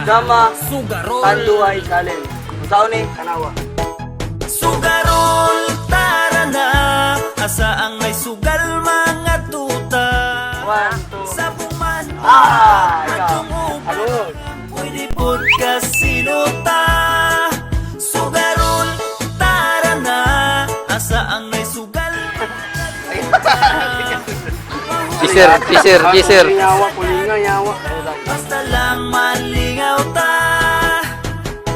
Dama Sugarol. Tanduay Challenge. Unsaon ni Kanawa. Sugarol, tara na. Asa ang may sugal, mga tuta? One, two. Sabong man. Ah, ikaw. Matong uban. Agod. Pwede pod kasinuta. Sugarol, tara na. Asa ang may sugal, mga tuta? Kisir, kisir, kisir. Yawa, kulinga, yawa. Basta lang malingaw ta.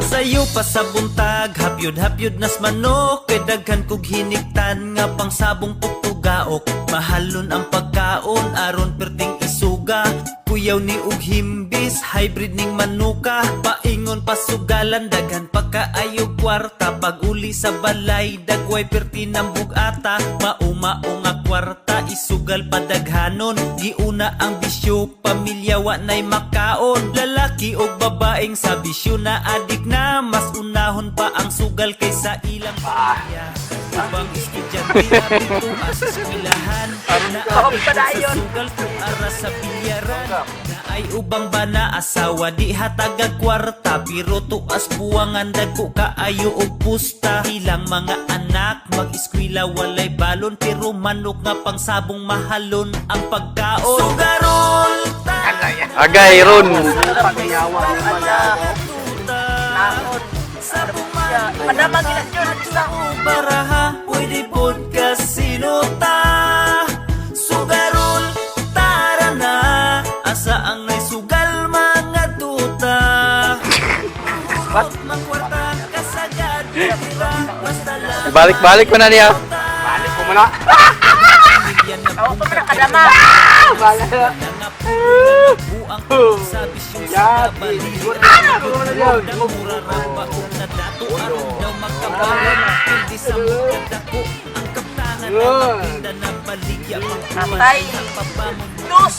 Sayo pa sa buntag, hapyod-hapyod nas manok. Kay daghan kog hinigtan nga pangsabong pugtugaok. Mahalon ang pagkaon, aron perting isuga. Kuyaw ni og himbis, hybrid ning manuka. Paingon pasugalan, daghan pagkaayo kwarta. Pag uli sa balay, dagway perti ng bugata. Maumao nga kwarta, isugal padaghanon. Giuna ang bisyo, pamilya wa nay makaon. Lalaki og babaeng sa bisyo na adik na. Mas unahon pa ang sugal kaysa ilang pamilya. Ubang estudyante na sa eskwelahan. Naadik sa sugal kung ara sa bilyaran. Na ay ubang bana asawa di hatagag kwarta. Pero tuas buwangan dagko kaayo og pusta. Ilang mga anak mag-eskwela walay balon. Pero manok nga pangsabong mahalon ang pagkaon. Sugarol ta. Agay, ron. Pagyawa, Padamag baraha, pwede pod kasinuta. Sugarol, tara na. Asa ang may sugal, mga tuta? Hurot mangkwarta, kasagad tira. Basta lang Balik-balik pa na niya. Balik ko muna. Ako pa man kadama. Bala. Ya, Ah, Patay. Dos.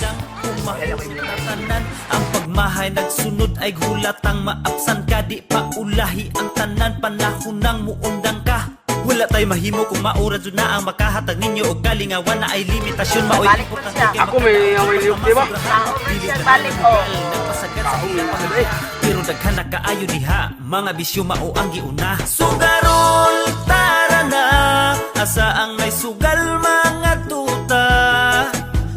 Ang pagmahay nagsunod ay gulatang maapsan ka. Di pa ulahi ang tanan panahon nang muundang ka. Wala tay mahimo kung maura jud na ang makahatag ninyo og kalingawan na ay limitasyon mao'y Balik mo importante siya. kay Ako may liyok, di ba? Dili Balik, oh. nagpasagat sa ilang pamilya. Pero daghan na kaayo diha mga bisyo mao ang giuna. Sugarol, tara na. Asa ang may sugal, mga tuta?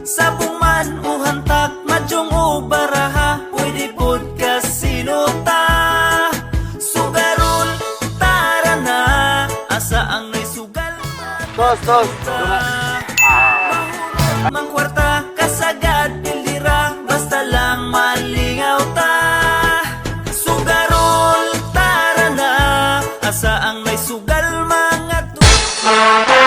Sabong man o hantak, madyong o baraha, pwede pod kasinuta. Sugarol, tara na. Asa ang may sugal, mga Tos, tos. Mang kwarta, kasagad, pildira. Basta lang malingaw ta. Sugarol, tara na. Asa ang may sugal, mga tuta?